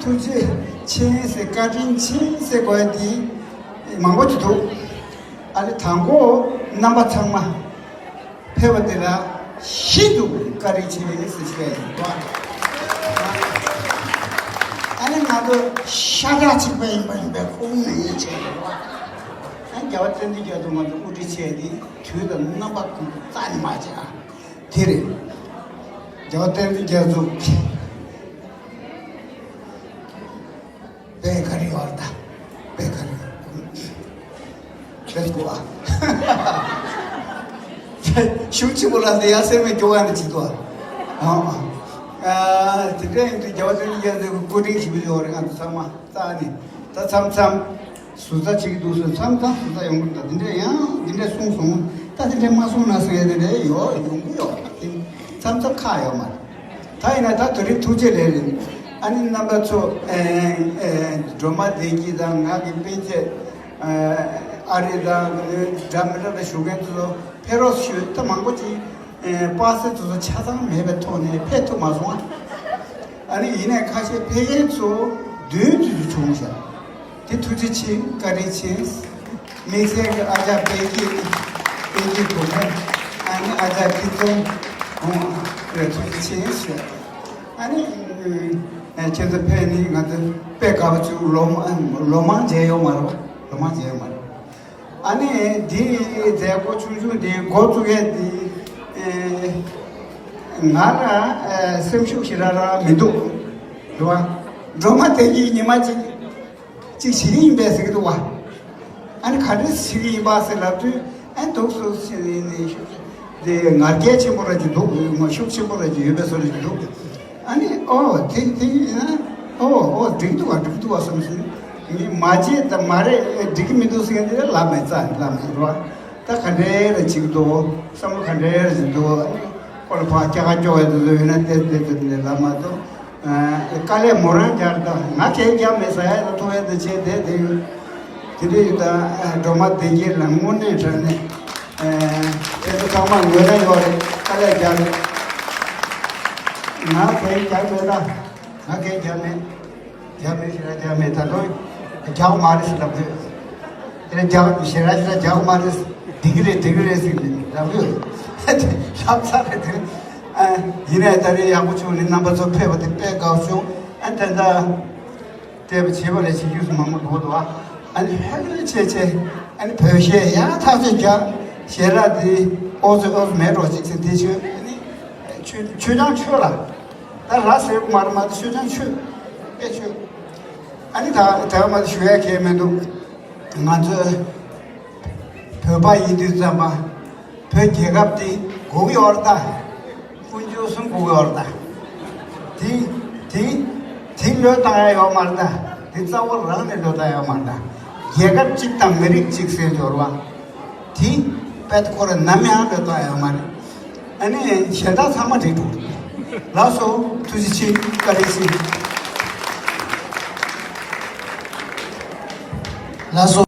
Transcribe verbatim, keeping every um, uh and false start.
ཐུགས་རྗེ་ཆེ་ཟེར་བཀའ་དྲིན་ཆེ་ཟེར་དགོས་ཡ་དེ་མང་པོ་ཅིག་འདུག་ཨ་ནི་དང་པོ་རྣམ་པ་ཚང་མ་ཕེབས་པ་དེ་ལ་ཤིན་ཏུ་བཀའ་དྲིན་ཆེ་ཟེར་ཞུ་ཡ་ཡིན་པ། ཨ་ནི་ང་ཚོ་ཤ་ཁྲག་གཅིག་པ་ཡིན་པ་ཡིན་པའི་ཁུངས་ནས་ཡིན་ཆེད་དུ་ཨ་རྒྱལ་བ་བསྟན་འཛིན་རྒྱ་མཚོ་ང་ཚོ་དབུ་ཁྲིད་བྱས་ཏེ་དུས་དང་རྣམ་པ་ཀུན་ཏུ་རྩ་ནས་མ་བྱས་ཨ། དེ་རེད། རྒྱལ་བ་བསྟན་འཛིན་རྒྱ་མཚོ། དཔེ་ག་རེ་ཡོད་ད། དཔེ་ག་རེ་ཡོད། Let's go ཨ། ཤུགས་ཆེན་པོ་ལ་དེ་ཡ་སེམས་མེད་སྐྱོ་བ་ནི་ཅིག་ཏུ་ཨ། ཨ། དེ་འདྲ་ཡིན་དུས་རྒྱལ་བ་བསྟན་འཛིན་རྒྱ་མཚོའི་སྐུ་དྲིན་ཞུ་གི་ཡོད་རེད། ང་ཚོ་ཚང་མ་རྩ་ནས་ད་མཚམས་མཚམས། ཟུར་ཟ་བྱེད་ཀྱི་འདུག་ཟེར་མཚམས་མཚམས་ཟུར་ཟ་ཡོང་གི་འདུག་ད་འདི་འདྲས་ཡང་འདི་འདྲས་གསུངས་སོང་། ད་འདི་འདྲས་མ་གསུངས་ན་ཟེར་ཡ་འདི་འདྲས་ཡོད་ཡོང་གི་ཡོད་རེད། མཚམས་མཚམས་ཁག་ཡོད་མ་རེད། ད་ཡིན་ན་ད་དེ་རིང་ཐུགས་རྗེ་ལེགས་རེད། ཨ་ནི་རྣམ་པ་ཚོ་ཨེ་ཨེ་སྒྲོལ་མ་བདེ་སྐྱིད་དང་ང་གི་སྤུན་མཆེད་ཨ་རི་དང་འདྲ་མི་འདྲ་ལ་བཞུགས་མཁན་ཚོ་ཕེབས་རོགས་ཞུ། ད་མང་པོ་ཅིག་ཨེ་པ་སེ་ཚོ་ཆ་ཚང་མེད་པའི་ཐོག་ནས་ཕེབས་ཐུབ་མ་སོང་ཨ། ཨ་ནི་ཡིན་ནའི་ཁ་ཤས་ཕེབས་མཁན་ཚོ་བདུན་ཙམ་ཅིག་བྱུང་ཤག་དེ་ཐུགས་རྗེ་ཆེ། བཀའ་དྲིན་ཆེ། དམིགས་བསལ་གྱི་ཨ་ཅག་པད་སྐྱིད། པད་སྐྱིད་བུ་མོ། ཨ་ནི་ཨ་ཅག་ཁྲི་སྲོང་། ཨོ། ལ་ཐུགས་རྗེ་ཆེ་ཞུ། ཨ་ནི་ཨ་ཁྱེད་ཚོ་ཕེབས་ནི་ང་ཚོ་དཔེ་དགའ་པོ་བྱུང་། ལོ་མ་ལོ་མང་མཇལ་ཡོད་མ་རེད་པ། ལོ་མང་མཇལ་ཡོད་མ་རེད། ཨ་ནི་འདི་མཛད་སྒོ་ཆུང་ཆུང་འདི་འགོ་བཙུགས་ཡས་འདི་ཨེ་ང་ལ་ཨེ་སེམས་ཤུགས་ཞེ་དྲག་རང་མི་འདུག་རེད་པ། སྒྲོལ་མ་བདེ་སྐྱིད་ཉི་མ་གཅིག་གཅིག་བྱེད་ཀྱི་ཡིན་པས་ཟེར་གྱི་འདུག་པ། ཨ་ནི་ག་འདྲས་བྱེད་ཀྱི་ཡིན་པ་ཟེར་ལབ་དུས་ཨ་འདུག་སེ་བྱས་ནས་དེ་ང་རྒྱལ་ཆེན་པོ་ར་ཅིག་འདུག་ང་ཤུགས་ཆེན་པོ་ར་ཅིག་ཡོད་པའི་བཟོ་འདྲ་ཅིག་འདུག་ཨ་ནི་ཨོ་དེ་དེ་ཡིན་ན་ཨོ་ཨོ་འགྲིག་འདུག་པ། འགྲིག་འདུག་པ་བསམ་སོང་། ངས་མ་བྱས་དང་མ་རེད་འགྲིག་གི་མི་འདུག་ཟེར་མཁན་དེ་ལབ་མེད། རྩ་ནས་ལབ་མེད་རེད་པ། ད་ག་འདྲས་ར་ཅིག་འདུག་བསམ་བློ་ག་འདྲས་ར་ཅིག་འདུག་ཨ་ནི་ཁོ་ལ་ཕར་སྐྱག་ཀ་སྐྱོག་ཡ་དེ་ཚོ་ཡོད་ན་དེ་དེ་དེ་ལབ་མ་གཏོགས། ཨ་དཀའ་ལས་མོ་རང་རྒྱག་དང་ང་གན་རྒྱག་མེད་ཟེར་ཡ་ལ་ཐུག་ཡ་དེ་བྱས་དེ་དེ་ཡོད། དེ་འདྲ་ཡོད་དང་སྒྲོལ་མ་བདེ་སྐྱིད་ལ་དངོས་གནས་དྲང་གནས་ཨ་དེ་ཚོ་ཚང་མ་ངོས་ལ་ཡོད་རེད། དཀའ་ལས་རྒྱག་རེད། ང་གན་རྒྱག་མེད་ད། ང་གན་རྒྱག་མེད། རྒྱག་མེད་ཞེ་དྲག་རྒྱག་མེད། ད་དུང་རྒྱག་མ་རེད་ཟེར་ལབ་དུས། དེ་ནས་རྒྱག་ཞེ་དྲག་ཞེ་དྲག་རྒྱག་མ་རེད། འགྲིག་གི་རེད་འགྲིག་གི་རེད་ཟེར་ལབ་དུས། ལབ་ཚར་རེད་དེ། ཨ་ཡིན་ནའི་ད་རེས་ཡག་པོ་བྱུང་ནས་རྣམ་པ་ཚོ་ཕེབས་པ་དེ་དཔེ་དགའ་བྱུང་། ཨ་དེ་འདྲ་བལྟས་པ་བྱས་པ་ལས་བྱེད་རྒྱུ་མང་པོ་འདུག་འདུག་ཨ་ནི་ཧེ་ལས་བྱས་བྱས་ཨ་ནི་བོད་གཞས་ཡང་ཐག་ཆོད་རྒྱག་ཞེ་དྲག་དེ་ཨོ་ཙི་ཨོ་ཙི་མེད་འགྲོ་ཅིག་ཟེར་དེ་ཆོས་ཨ་ནི་ཆོས་ཆོས་ཀྱང་ཆོས་ལ། ད་ར་ཟེར་མ་རེད་མ་གཏོགས་ཆོས་ཀྱང་ཆོས་དཔེ་ཆོས། ཨ་ནི་ད་དེ་མ་ཞུ་ཡ་གལ་མི་འདུག་ང་ཚོ་བོད་པ་ཡིན་དུས་ཙམ་པ་བོད་རྒྱལ་ཁབ་དེ་དགོས་ཀྱི་ཡོད་རེད་ད། དཀོན་མཆོག་གསུམ་དགོས་ཀྱི་ཡོད་རེད་ད། དེ་དེ་དེ་བློས་བཏང་ཡ་ཡོད་མ་རེད་ད། དེ་རྩ་བ་རང་ནས་བློས་བཏང་ཡ་ཡོད་མ་རེད་ད། རྒྱལ་ཁབ་གཅིག་དང་མི་རིགས་གཅིག་ཟེར་འབྱོར་བ། དེ་དཔེ་ཁོ་རང་ནམ་ཡང་ལོས་བཏང་ཡོད་མ་རེད། ཨ་ནི་གཞན་དག་ཚང་མ་འགྲིག་འགྲོ། ལགས་སོ། ཐུགས་རྗེ་ཆེ། བཀའ་དྲིན་ཆེ། ལགས་སོ།